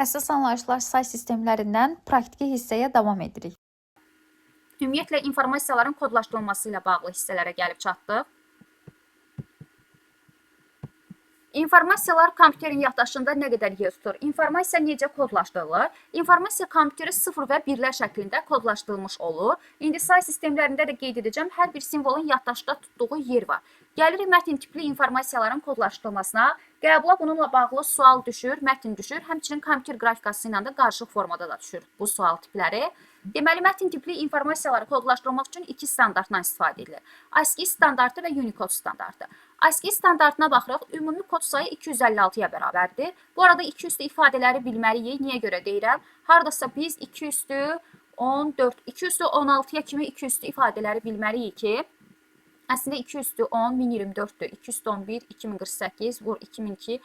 Həssas anlayışlar say sistemlərindən praktiki hissəyə davam edirik. Ümumiyyətlə, informasiyaların kodlaşdırılması ilə bağlı hissələrə gəlib çatdıq. İnformasiyalar kompüterin yaddaşında nə qədər yer tutur? İnformasiya necə kodlaşdırılır? İnformasiya kompüterə 0 və 1-lər şəklində kodlaşdırılmış olur. İndi say sistemlərində də qeyd edəcəm, hər bir simvolun yaddaşda tutduğu yer var. Gəlirik mətn tipli informasiyaların kodlaşdırılmasına. Qəbula bununla bağlı sual düşür, mətn düşür. Həmçinin kompüter qrafikası ilə də qarışıq formada da düşür bu sual tipləri. Deməli, mətn tipli informasiyaları kodlaşdırmaq üçün iki standartdan istifadə edilir. ASCII standartı və Unicode standartı. ASCII standartına baxırıq, ümumi kod sayı 256-ya bərabərdir. Bu arada iki üstü ifadələri bilməliyik. Niyə görə deyirəm? Hardasa biz 2 üstü 14, 2 üstü 16-ya kimi 2 üstü ifadələri bilməliyik ki, əslində 2 üstü 10, 1024-dür. 2 üstü 11, 2048, vur 2002,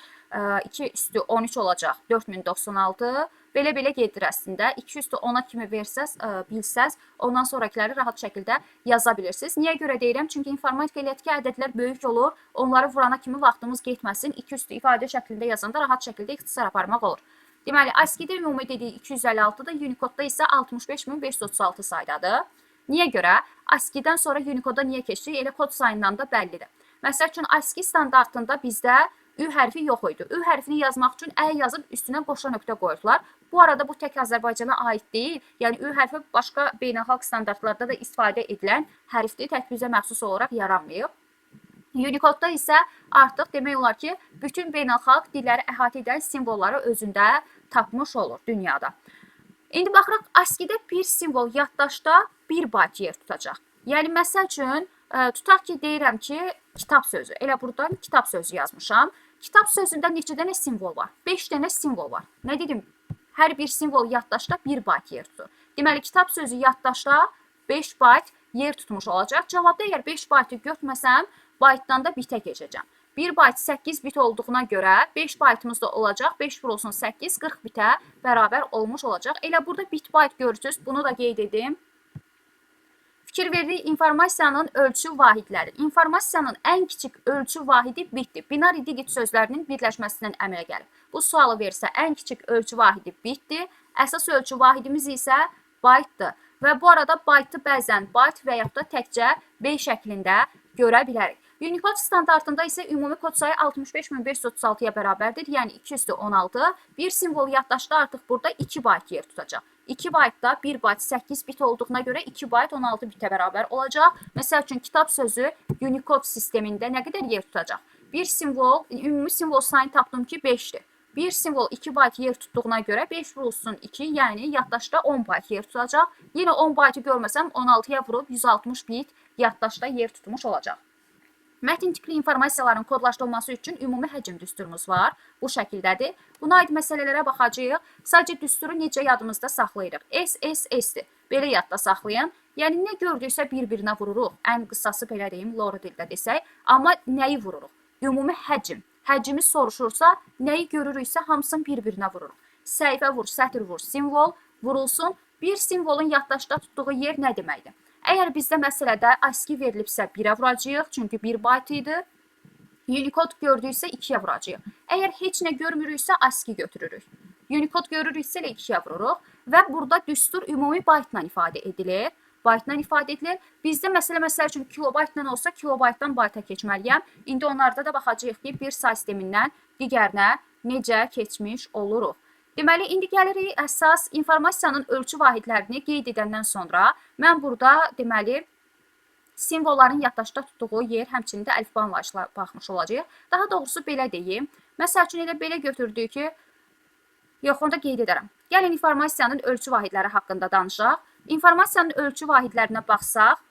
2 üstü 13 olacaq, 4096. Belə-belə gedir əslində. 2 üstü 10-a kimi versəz, bilsəz, ondan sonrakiləri rahat şəkildə yaza bilirsiniz. Niyə görə deyirəm? Çünki informatika elətki ədədlər böyük olur. Onları vurana kimi vaxtımız getməsin. 2 üstü ifadə şəklində yazanda rahat şəkildə ixtisar aparmaq olur. Deməli, ASCII-də ümumi dediyi 256-dır, Unicode-da isə 65536 saydadır. Niyə görə? ASCII-dən sonra Unicode-a niyə keçdik? Elə kod sayından da bəllidir. Məsəl üçün, ASCII standartında bizdə Ü hərfi yox idi. Ü hərfini yazmaq üçün Ə yazıb üstünə qoşa nöqtə qoydular. Bu arada bu tək Azərbaycana aid deyil. Yəni Ü hərfi başqa beynəlxalq standartlarda da istifadə edilən hərfdir. Tək bizə məxsus olaraq yaranmayıb. Unicode-da isə artıq demək olar ki, bütün beynəlxalq dilləri əhatə edən simvolları özündə tapmış olur dünyada. İndi baxırıq, ASCII-də bir simvol yaddaşda 1 bayt yer tutacaq. Yəni, məsəl üçün, tutaq ki, deyirəm ki, kitab sözü. Elə buradan kitab sözü yazmışam. Kitab sözündə neçə dənə simvol var? 5 dənə simvol var. Nə dedim? Hər bir simvol yaddaşda 1 bayt yer tutur. Deməli, kitab sözü yaddaşda 5 bayt yer tutmuş olacaq. Cavabda əgər 5 baytı götürməsəm, baytdan da bitə keçəcəm. 1 bayt 8 bit olduğuna görə 5 baytımız da olacaq. 5 vurulsun 8, 40 bitə bərabər olmuş olacaq. Elə burada bit bayt görürsünüz. Bunu da qeyd edim. Fikir veririk informasiyanın ölçü vahidləri. İnformasiyanın ən kiçik ölçü vahidi bitdir. Binari digit sözlərinin birləşməsindən əmələ gəlir. Bu sualı versə ən kiçik ölçü vahidi bitdir. Əsas ölçü vahidimiz isə baytdır. Və bu arada baytı bəzən bayt və yaxud da təkcə B şəklində görə bilərik. Unicode standartında isə ümumi kod sayı 65536-ya bərabərdir. Yəni 2 üstü 16. Bir simvol yaddaşda artıq burada 2 bayt yer tutacaq. 2 baytda 1 bayt 8 bit olduğuna görə 2 bayt 16 bitə bərabər olacaq. Məsəl üçün, kitab sözü Unicode sistemində nə qədər yer tutacaq? Bir simvol, ümumi simvol sayını tapdım ki, 5-dir. Bir simvol 2 bayt yer tutduğuna görə 5 vurulsun 2, yəni yaddaşda 10 bayt yer tutacaq. Yenə 10 baytı görməsəm 16-ya vurub 160 bit yaddaşda yer tutmuş olacaq. Mətn tipli informasiyaların kodlaşdırılması üçün ümumi həcm düsturumuz var. Bu şəkildədir. Buna aid məsələlərə baxacağıq. Sadəcə düsturu necə yadımızda saxlayırıq? S, S, S-dir. Belə yadda saxlayın. Yəni, nə gördüksə bir-birinə vururuq. Ən qısası belə deyim, loru dildə desək. Amma nəyi vururuq? Ümumi həcm. Həcmi soruşursa, nəyi görürüksə hamısını bir-birinə vururuq. Səhifə vur, sətr vur, simvol vurulsun. Bir simvolun yaddaşda tutduğu yer nə deməkdir? Əgər bizdə məsələdə ASCII verilibsə 1-ə vuracağıq, çünki 1 bayt idi. Unicode gördüksə 2-yə vuracağıq. Əgər heç nə görmürüksə ASCII götürürük. Unicode görürüksə elə 2-yə vururuq və burada düstur ümumi baytla ifadə edilir. Baytla ifadə edilir. Bizdə məsəl üçün kilobaytla olsa kilobaytdan bayta keçməliyəm. İndi onlarda da baxacağıq ki, bir say sistemindən digərinə necə keçmiş oluruq. Deməli, indi gəlirik əsas informasiyanın ölçü vahidlərini qeyd edəndən sonra mən burada, deməli, simvolların yaddaşda tutduğu yer, həmçinin də əlifba anlayışla baxmış olacağıq. Daha doğrusu belə deyim. Məsəl üçün, elə belə götürdük ki, yox, onu da qeyd edərəm. Gəlin, informasiyanın ölçü vahidləri haqqında danışaq. İnformasiyanın ölçü vahidlərinə baxsaq,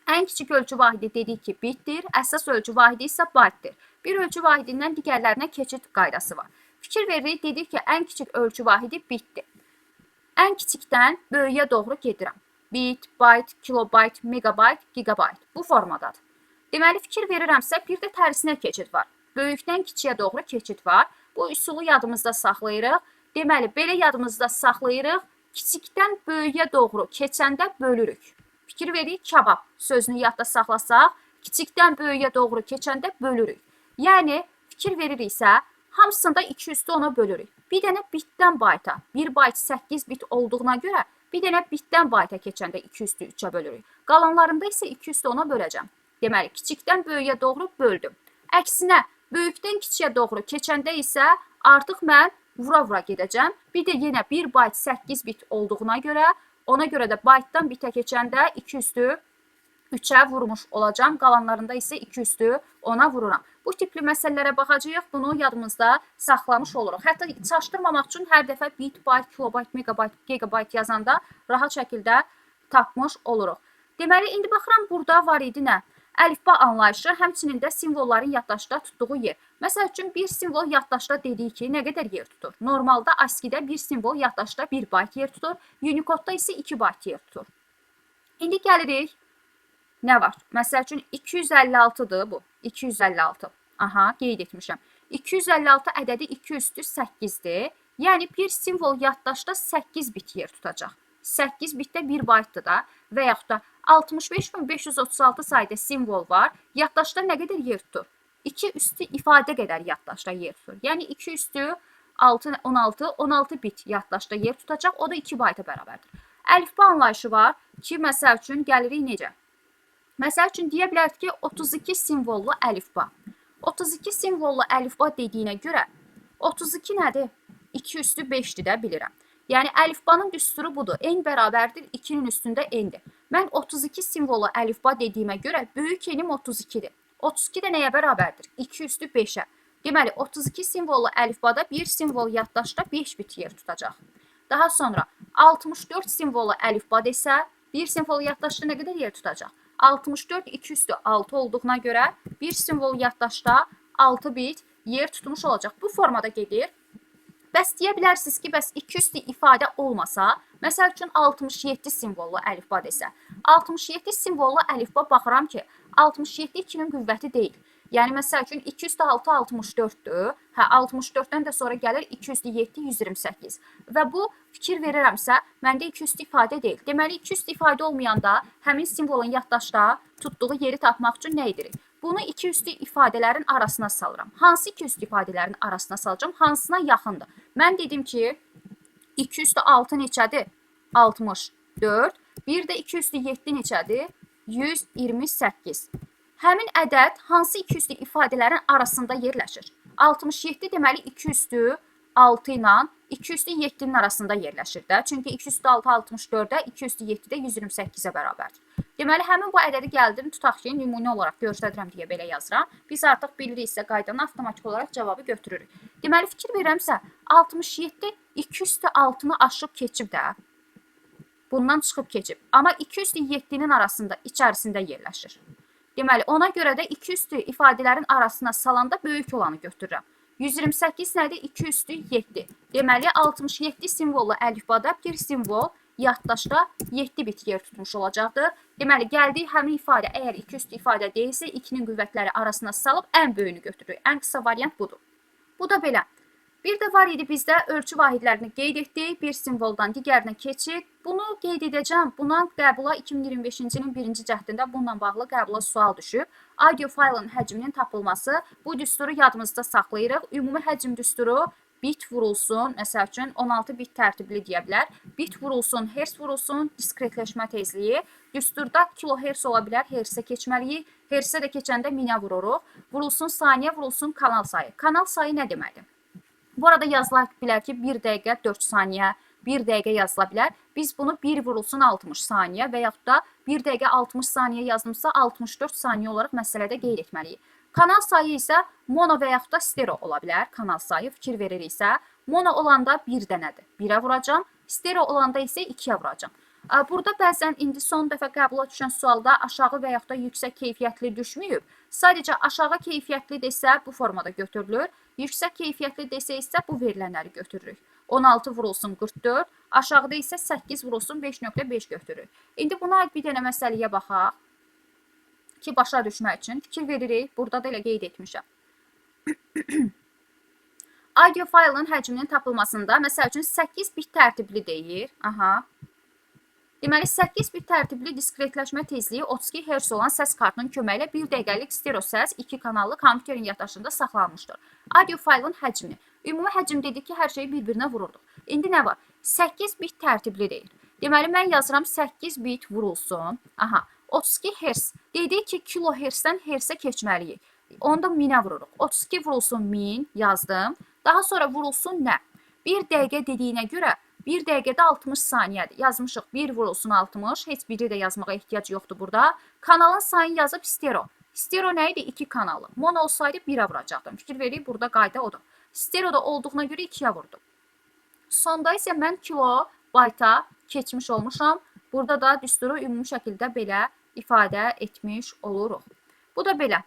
ən kiçik ölçü vahidi dedik ki, bitdir, əsas ölçü vahidi isə baytdır. Bir ölçü vahidindən digərlərinə keçid qaydası var. Fikir veririk, dedik ki, ən kiçik ölçü vahidi bitdir. Ən kiçikdən böyüyə doğru gedirəm. Bit, bayt, kilobayt, megabayt, gigabayt. Bu formadadır. Deməli, fikir verirəmsə, bir də tərsinə keçid var. Böyükdən kiçiyə doğru keçid var. Bu üsulu yadımızda saxlayırıq. Deməli, belə yadımızda saxlayırıq. Kiçikdən böyüyə doğru keçəndə bölürük. Fikir veririk, kabab sözünü yadda saxlasaq, kiçikdən böyüyə doğru keçəndə bölürük. Yəni, fikir veririksə, Hamısında 2 üstü 10-a bölürük. Bir dənə bitdən bayta, 1 bayt 8 bit olduğuna görə bir dənə bitdən bayta keçəndə 2 üstü 3-ə bölürük. Qalanlarında isə 2 üstü 10-a böləcəm. Deməli, kiçikdən böyüyə doğru böldüm. Əksinə, böyükdən kiçiyə doğru keçəndə isə artıq mən vura-vura gedəcəm. Bir də yenə 1 bayt 8 bit olduğuna görə, ona görə də baytdan bitə keçəndə 2 üstü 3-ə vurmuş olacağam. Qalanlarında isə 2 üstü 10-a vururam. Bu tipli məsələlərə baxacağıq. Bunu yadımızda saxlamış oluruq. Hətta çaşdırmamaq üçün hər dəfə bit, bayt, kilobayt, megabayt, gigabayt yazanda rahat şəkildə tapmış oluruq. Deməli, indi baxıram burada var idi nə? Əlifba anlayışı, həmçinin də simvolların yaddaşda tutduğu yer. Məsəl üçün, bir simvol yaddaşda dedik ki, nə qədər yer tutur? Normalda ASCII-də bir simvol yaddaşda 1 bayt yer tutur, Unicode-da isə 2 bayt yer tutur. İndi gəlirik. Nə var? Məsəl üçün, 256-dır bu. 256. Aha, qeyd etmişəm. 256 ədədi 2 üstü 8-dir. Yəni, bir simvol yaddaşda 8 bit yer tutacaq. 8 bitdə 1 baytdır da və yaxud da 65536 sayda simvol var. Yaddaşda nə qədər yer tutur? 2 üstü ifadə qədər yaddaşda yer tutur. Yəni 2 üstü 6, 16, 16 bit yaddaşda yer tutacaq. O da 2 bayta bərabərdir. Əlifba anlayışı var ki, məsəl üçün gəlirik necə? Məsəl üçün deyə bilərdik ki, 32 simvollu əlifba. 32 simvollu əlifba dediyinə görə 32 nədir? 2 üstü 5-dir də bilirəm. Yəni əlifbanın düsturu budur. N bərabərdir 2-nin üstündə n-dir. Mən 32 simvolu əlifba dediyimə görə böyük n-im 32-dir. 32 də nəyə bərabərdir? 2 üstü 5-ə. Deməli 32 simvollu əlifbada bir simvol yaddaşda 5 bit yer tutacaq. Daha sonra 64 simvolu əlifba desə, bir simvol yaddaşda nə qədər yer tutacaq? 64 2 üstü 6 olduğuna görə bir simvol yaddaşda 6 bit yer tutmuş olacaq. Bu formada gedir. Bəs deyə bilərsiniz ki, bəs 2 üstü ifadə olmasa, məsəl üçün 67 simvollu əlifba desə, 67 simvollu əlifba baxıram ki, 67 2-nin qüvvəti deyil. Yəni, məsəl üçün 2 üstü 6 64-dür. Hə, 64-dən də sonra gəlir 2 üstü 7 128. Və bu, fikir verirəmsə, məndə 2 üstü ifadə deyil. Deməli, 2 üstü ifadə olmayanda həmin simvolun yaddaşda tutduğu yeri tapmaq üçün nə edirik? Bunu 2 üstü ifadələrin arasına salıram. Hansı 2 üstü ifadələrin arasına salacağam? Hansına yaxındır? Mən dedim ki, 2 üstü 6 neçədir? 64. Bir də 2 üstü 7 neçədir? 128. Həmin ədəd hansı 2 üstü ifadələrin arasında yerləşir? 67 deməli 2 üstü 6 ilə 2 üstü 7-nin arasında yerləşir də. Çünki 2 üstü 6 64-ə, 2 üstü 7 də 128-ə bərabərdir. Deməli, həmin bu ədədi gəldim, tutaq ki, nümunə olaraq göstərirəm deyə belə yazıram. Biz artıq biliriksə qaydanı avtomatik olaraq cavabı götürürük. Deməli, fikir verirəmsə, 67 2 üstü 6-nı aşıb keçib də, bundan çıxıb keçib. Amma 2 üstü 7-nin arasında, içərisində yerləşir. Deməli, ona görə də 2 üstü ifadələrin arasına salanda böyük olanı götürürəm. 128 nədir? 2 üstü 7. Deməli, 67 simvollu əlifbada bir simvol yaddaşda 7 bit yer tutmuş olacaqdır. Deməli, gəldiyi həmin ifadə əgər 2 üstü ifadə deyilsə, 2-nin qüvvətləri arasına salıb ən böyüyünü götürürük. Ən qısa variant budur. Bu da belə. Bir də var idi bizdə ölçü vahidlərini qeyd etdik. Bir simvoldan digərinə keçid. Bunu qeyd edəcəm. Buna qəbula 2025-ci ilin birinci cəhdində bununla bağlı qəbula sual düşüb. Audio faylın həcminin tapılması. Bu düsturu yadımızda saxlayırıq. Ümumi həcm düsturu bit vurulsun, məsəl üçün 16 bit tərtibli deyə bilər. Bit vurulsun, hertz vurulsun, diskretləşmə tezliyi. Düsturda kilohertz ola bilər, hertzə keçməliyik. Hertzə də keçəndə minə vururuq. Vurulsun saniyə, vurulsun kanal sayı. Kanal sayı nə deməkdir? Bu arada yazıla bilər ki, 1 dəqiqə 4 saniyə, 1 dəqiqə yazıla bilər. Biz bunu 1 vurulsun 60 saniyə və yaxud da 1 dəqiqə 60 saniyə yazılmışsa 64 saniyə olaraq məsələdə qeyd etməliyik. Kanal sayı isə mono və yaxud da stereo ola bilər. Kanal sayı fikir veririksə, mono olanda 1 dənədir. 1-ə vuracam. Stereo olanda isə 2-yə vuracam. Burada bəzən indi son dəfə qəbula düşən sualda aşağı və yaxud da yüksək keyfiyyətli düşməyib. Sadəcə aşağı keyfiyyətli desə bu formada götürülür. Yüksək keyfiyyətli desə isə bu verilənləri götürürük. 16 vurulsun 44, aşağıda isə 8 vurulsun 5.5 götürürük. İndi buna aid bir dənə məsələyə baxaq ki, başa düşmək üçün fikir veririk. Burada da elə qeyd etmişəm. Audio faylın həcminin tapılmasında məsəl üçün 8 bit tərtibli deyir. Aha. Deməli, 8 bit tərtibli diskretləşmə tezliyi 32 Hz olan səs kartının köməyi ilə 1 dəqiqəlik stereo səs 2 kanallı kompüterin yaddaşında saxlanmışdır. Audio faylın həcmini. Ümumi həcm dedik ki, hər şeyi bir-birinə vururduq. İndi nə var? 8 bit tərtibli deyir. Deməli, mən yazıram 8 bit vurulsun. Aha, 32 Hz. Dedik ki, kilohertzdən hertzə keçməliyik. Onu da 1000-ə vururuq. 32 vurulsun 1000 yazdım. Daha sonra vurulsun nə? 1 dəqiqə dediyinə görə 1 dəqiqədə 60 saniyədir. Yazmışıq 1 vurulsun 60. Heç biri də yazmağa ehtiyac yoxdur burada. Kanalın sayını yazıb stereo. Stereo nə idi? 2 kanalı. Mono olsaydı 1-ə vuracaqdım. Fikir veririk, burada qayda odur. Stereoda olduğuna görə 2-yə vurdum. Sonda isə mən kilobayta keçmiş olmuşam. Burada da düsturu ümumi şəkildə belə ifadə etmiş oluruq. Bu da belə.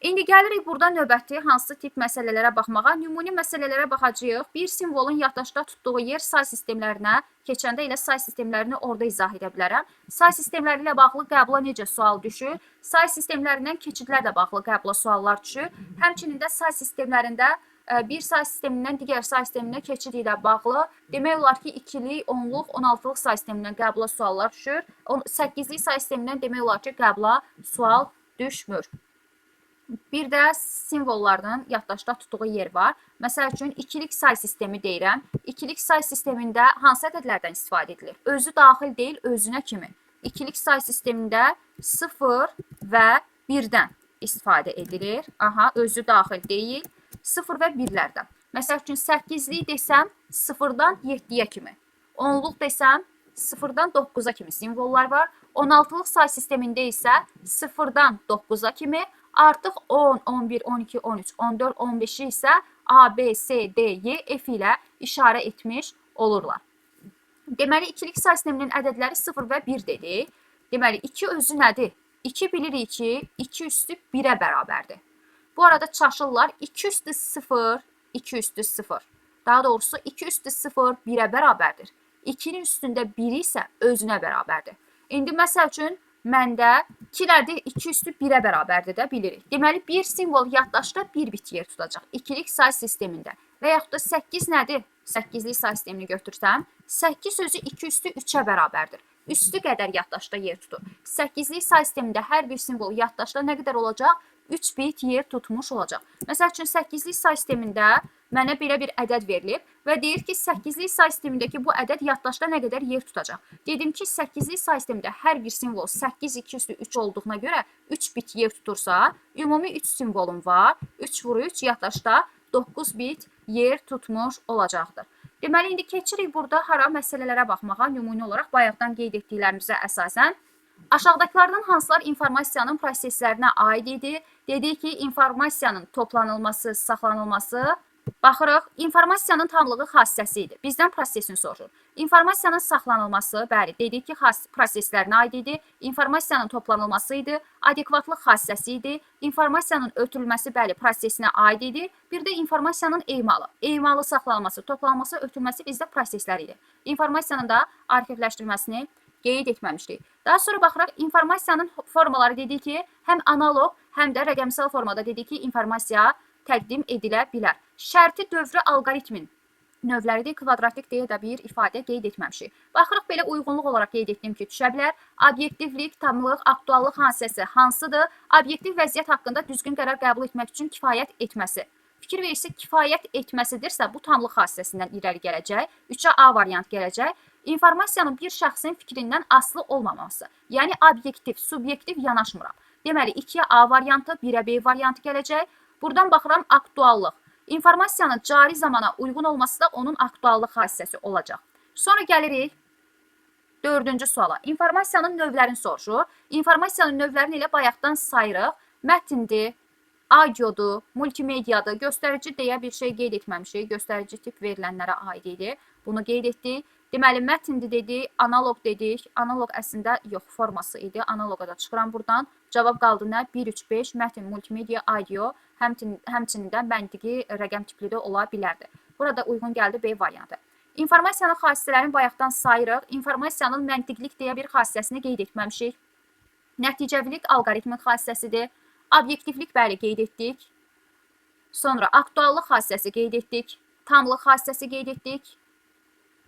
İndi gəlirik burada növbəti hansı tip məsələlərə baxmağa. Nümunə məsələlərə baxacağıq. Bir simvolun yaddaşda tutduğu yer say sistemlərinə keçəndə elə say sistemlərini orada izah edə bilərəm. Say sistemləri ilə bağlı qəbula necə sual düşür? Say sistemlərindən keçidlərlə bağlı qəbula suallar düşür. Həmçinin də say sistemlərində bir say sistemindən digər say sisteminə keçid ilə bağlı demək olar ki, 2-lik, 10-luq, 16-lıq say sistemindən qəbula suallar düşür. 8-lik say sistemindən demək olar ki, qəbula sual düşmür. Bir də simvolların yaddaşda tutduğu yer var. Məsəl üçün, ikilik say sistemi deyirəm. İkilik say sistemində hansı ədədlərdən istifadə edilir? Özü daxil deyil, özünə kimi. İkilik say sistemində 0 və 1-dən istifadə edilir. Aha, özü daxil deyil, 0 və 1-lərdən. Məsəl üçün, 8-lik desəm 0-dan 7-yə kimi. 10-luq desəm 0-dan 9-a kimi simvollar var. 16-lıq say sistemində isə 0-dan 9-a kimi. Artıq 10, 11, 12, 13, 14, 15-i isə A, B, C, D, Y, F ilə işarə etmiş olurlar. Deməli, ikilik say sisteminin ədədləri 0 və 1 dedik. Deməli, 2 özü nədir? 2 bilirik ki, 2 üstü 1-ə bərabərdir. Bu arada çaşırlar. 2 üstü 0, 2 üstü 0. Daha doğrusu 2 üstü 0 1-ə bərabərdir. 2-nin üstündə 1 isə özünə bərabərdir. İndi məsəl üçün, məndə 2 nədir? 2 üstü 1-ə bərabərdir də bilirik. Deməli, bir simvol yaddaşda 1 bit yer tutacaq. İkilik say sistemində. Və yaxud da 8 nədir? 8-lik say sistemini götürsəm, 8 sözü 2 üstü 3-ə bərabərdir. Üstü qədər yaddaşda yer tutur. 8-lik say sistemində hər bir simvol yaddaşda nə qədər olacaq? 3 bit yer tutmuş olacaq. Məsəl üçün, 8-lik say sistemində mənə belə bir ədəd verilib və deyir ki, 8-lik say sistemindəki bu ədəd yaddaşda nə qədər yer tutacaq. Dedim ki, 8-lik say sistemində hər bir simvol 8, 2 üstü 3 olduğuna görə 3 bit yer tutursa, ümumi 3 simvolum var. 3 vur 3 yaddaşda 9 bit yer tutmuş olacaqdır. Deməli, indi keçirik burada hara məsələlərə baxmağa nümunə olaraq bayaqdan qeyd etdiklərimizə əsasən. Aşağıdakılardan hansılar informasiyanın proseslərinə aid idi? Dedik ki, informasiyanın toplanılması, saxlanılması. Baxırıq, informasiyanın tamlığı xassəsi idi. Bizdən prosesini soruşur. İnformasiyanın saxlanılması, bəli, dedik ki, proseslərinə aid idi. İnformasiyanın toplanılması idi, adekvatlıq xassəsi idi. İnformasiyanın ötürülməsi, bəli, prosesinə aid idi. Bir də informasiyanın emalı. Emalı saxlanılması, toplanılması, ötürülməsi bizdə proseslər idi. İnformasiyanın da arxivləşdirilməsini qeyd etməmişdik. Daha sonra baxırıq, informasiyanın formaları dedik ki, həm analoq, həm də rəqəmsal formada dedik ki, informasiya təqdim edilə bilər. Şərti dövrü alqoritmin növləridir. Kvadratik deyə də bir ifadə qeyd etməmişik. Baxırıq, belə uyğunluq olaraq qeyd etdim ki, düşə bilər. Obyektivlik, tamlıq, aktuallıq hansısı hansıdır? Obyektiv vəziyyət haqqında düzgün qərar qəbul etmək üçün kifayət etməsi. Fikir verirsə, kifayət etməsidirsə, bu tamlıq xassəsindən irəli gələcək. 3-ə A variant gələcək. İnformasiyanın bir şəxsin fikrindən asılı olmaması. Yəni, obyektiv, subyektiv yanaşmıram. Deməli, 2-yə A variantı, 1-ə B variantı gələcək. Buradan baxıram, aktuallıq. İnformasiyanın cari zamana uyğun olması da onun aktuallıq xassəsi olacaq. Sonra gəlirik dördüncü suala. İnformasiyanın növlərini soruşur. İnformasiyanın növlərini elə bayaqdan sayırıq. Mətndir, audiodur, multimediadır, göstərici deyə bir şey qeyd etməmişik. Göstərici tip verilənlərə aid idi. Bunu qeyd etdik. Deməli, mətndir dedik, analoq dedik. Analoq əslində yox, forması idi. Analoqa da çıxıram buradan. Cavab qaldı nə? 1, 3, 5, mətn, multimedia, audio, həmçinin də məntiqi rəqəm tipli də ola bilərdi. Burada uyğun gəldi B variantı. İnformasiyanın xassələrini bayaqdan sayırıq. İnformasiyanın məntiqlik deyə bir xassəsini qeyd etməmişik. Nəticəvilik alqoritmin xassəsidir. Obyektivlik, bəli, qeyd etdik. Sonra aktuallıq xassəsi qeyd etdik. Tamlıq xassəsi qeyd etdik.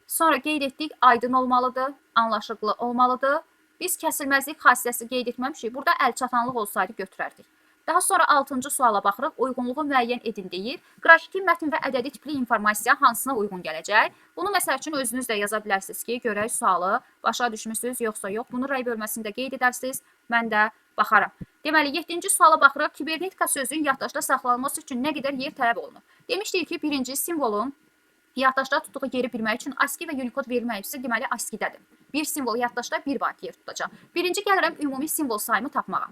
Sonra qeyd etdik, aydın olmalıdır, anlaşıqlı olmalıdır. Biz kəsilməzlik xassəsi qeyd etməmişik. Burada əlçatanlıq olsaydı götürərdik. Daha sonra 6-cı suala baxırıq. Uyğunluğu müəyyən edin deyir. Qrafiki, mətn və ədədi tipli informasiya hansına uyğun gələcək? Bunu məsəl üçün özünüz də yaza bilərsiniz ki, görək sualı başa düşmüsünüz yoxsa yox. Bunu rəy bölməsində qeyd edərsiniz. Mən də baxaram. Deməli, 7-ci suala baxırıq. Kibernetika sözünün yaddaşda saxlanılması üçün nə qədər yer tələb olunur? Demişdik ki, birinci simvolun yaddaşda tutduğu yeri bilmək üçün ASCII və Unicode verilməyibsə, deməli ASCII-dədir. Bir simvol yaddaşda 1 bayt yer tutacaq. Birinci gəlirəm ümumi simvol sayımı tapmağa.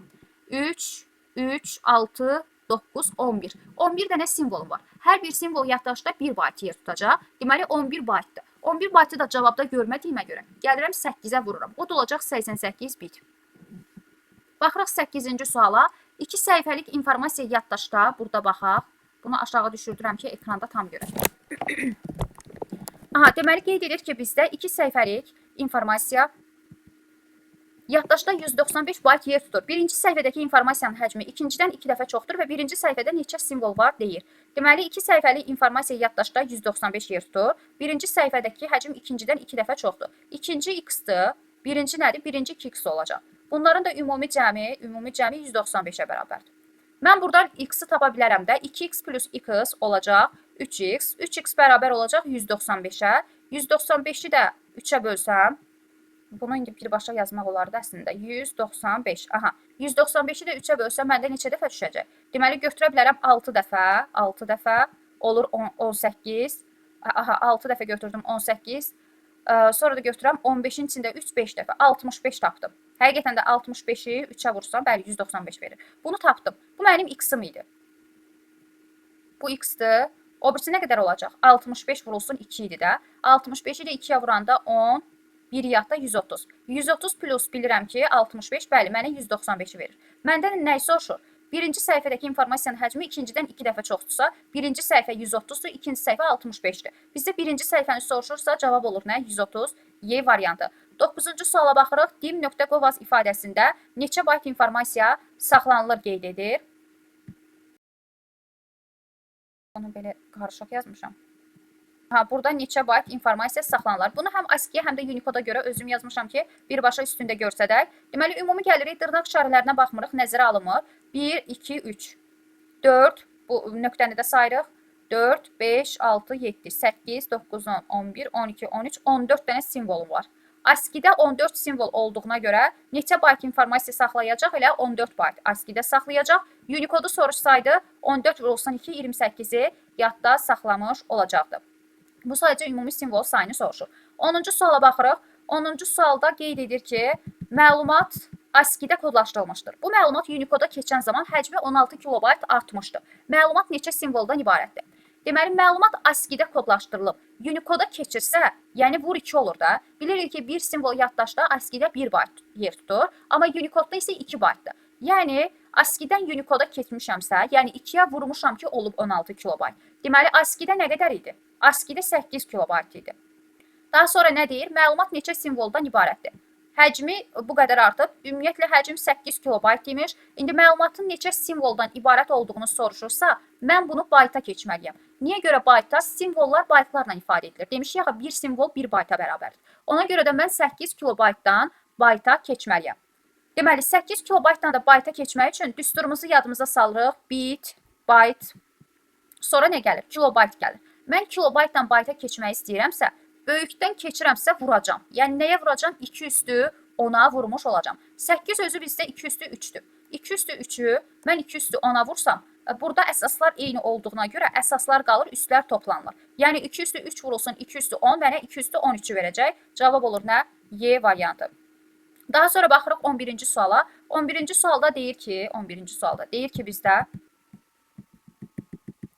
3, 3, 6, 9, 11. 11 dənə simvolum var. Hər bir simvol yaddaşda 1 bayt yer tutacaq. Deməli, 11 baytdır. 11 baytı da cavabda görmədiyimə görə gəlirəm 8-ə vururam. O da olacaq 88 bit. Baxırıq 8-ci suala. 2 səhifəlik informasiya yaddaşda. Burada baxaq. Bunu aşağı düşürdürəm ki, ekranda tam görək. Aha, deməli, qeyd edir ki, bizdə 2 səhifəlik informasiya yaddaşda 195 bayt yer tutur. Birinci səhifədəki informasiyanın həcmi ikincidən 2 dəfə çoxdur və birinci səhifədə neçə simvol var deyir. Deməli, 2 səhifəlik informasiya yaddaşda 195 yer tutur. Birinci səhifədəki həcm ikincidən 2 dəfə çoxdur. İkinci x-dir. Birinci nədir? Birinci 2x olacaq. Bunların da ümumi cəmi 195-ə bərabərdir. Mən buradan x-i tapa bilərəm də. 2x plus x olacaq 3x. 3x bərabər olacaq 195-ə. 195-i də 3-ə bölsəm, bunu indi birbaşa yazmaq olardı əslində. 195. Aha. 195-i də 3-ə bölsəm, məndə neçə dəfə düşəcək? Deməli, götürə bilərəm 6 dəfə. 6 dəfə olur 18. Aha, 6 dəfə götürdüm 18. Sonra da götürəm 15-in içində 3, 5 dəfə. 65 tapdım. Həqiqətən də 65-i 3-ə vursam, bəli, 195 verir. Bunu tapdım. Bu mənim x-im idi. Bu x-dir. O birisi nə qədər olacaq? 65 vurulsun 2 idi də. 65-i də 2-yə vuranda 10, 1 yadda 130. 130 plus bilirəm ki, 65, bəli, mənə 195-i verir. Məndən nəyi soruşur? Birinci səhifədəki informasiyanın həcmi ikincidən 2 dəfə çoxdursa, birinci səhifə 130-dur, ikinci səhifə 65-dir. Bizdə birinci səhifəni soruşursa, cavab olur nə? 130, Y variantı. 9-cu suala baxırıq. Dim.govaz ifadəsində neçə bayt informasiya saxlanılır qeyd edir. Bunu belə qarışıq yazmışam. Ha, burada neçə bayt informasiya saxlanılır. Bunu həm ASCII-yə, həm də Unicode-a görə özüm yazmışam ki, birbaşa üstündə görsədək. Deməli, ümumi gəlirik, dırnaq işarələrinə baxmırıq, nəzərə alınmır. 1, 2, 3, 4, bu nöqtəni də sayırıq. 4, 5, 6, 7, 8, 9, 10, 11, 12, 13, 14 dənə simvolum var. ASCII-də 14 simvol olduğuna görə neçə bayt informasiya saxlayacaq? Elə 14 bayt ASCII-də saxlayacaq. Unicode-u soruşsaydı 14 vurulsun 2, 28-i yadda saxlamış olacaqdı. Bu sadəcə ümumi simvol sayını soruşur. 10-cu suala baxırıq. 10-cu sualda qeyd edir ki, məlumat ASCII-də kodlaşdırılmışdır. Bu məlumat Unicode-a keçən zaman həcmi 16 kilobayt artmışdır. Məlumat neçə simvoldan ibarətdir? Deməli, məlumat ASCII-də kodlaşdırılıb. Unicode-a keçirsə, yəni vur 2 olur da. Bilirik ki, bir simvol yaddaşda ASCII-də 1 bayt yer tutur, amma Unicode-da isə 2 baytdır. Yəni, ASCII-dən Unicode-a keçmişəmsə, yəni 2-yə vurmuşam ki, olub 16 kilobayt. Deməli, ASCII-də nə qədər idi? ASCII-də 8 kilobayt idi. Daha sonra nə deyir? Məlumat neçə simvoldan ibarətdir? Həcmi bu qədər artıb. Ümumiyyətlə, həcm 8 kilobayt imiş. İndi məlumatın neçə simvoldan ibarət olduğunu soruşursa, mən bunu bayta keçməliyəm. Niyə görə bayta? Simvollar baytlarla ifadə edilir. Demişik axı, bir simvol bir bayta bərabərdir. Ona görə də mən 8 kilobaytdan bayta keçməliyəm. Deməli, 8 kilobaytdan da bayta keçmək üçün düsturumuzu yadımıza salırıq. Bit, bayt, sonra nə gəlir? Kilobayt gəlir. Mən kilobaytdan bayta keçmək istəyirəmsə, böyükdən keçirəmsə vuracam. Yəni, nəyə vuracam? 2 üstü 10-a vurmuş olacam. 8 özü bizdə 2 üstü 3-dür. 2 üstü 3-ü mən 2 üstü 10-a vursam, burada əsaslar eyni olduğuna görə əsaslar qalır, üstlər toplanılır. Yəni, 2 üstü 3 vurulsun 2 üstü 10 mənə 2 üstü 13-ü verəcək. Cavab olur nə? Y variantı. Daha sonra baxırıq 11-ci suala. 11-ci sualda deyir ki, 11-ci sualda deyir ki bizdə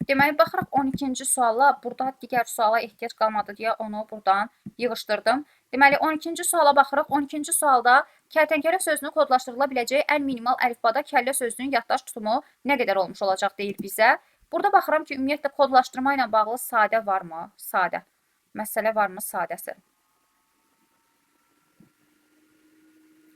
deməli, baxırıq 12-ci suala. Burada digər suala ehtiyac qalmadı deyə onu buradan yığışdırdım. Deməli, 12-ci suala baxırıq. 12-ci sualda kərtənkələ sözünün kodlaşdırıla biləcəyi ən minimal əlifbada kəllə sözünün yaddaş tutumu nə qədər olmuş olacaq deyir bizə. Burada baxıram ki, ümumiyyətlə kodlaşdırma ilə bağlı sadə varmı? Sadə. Məsələ varmı? Sadəsi.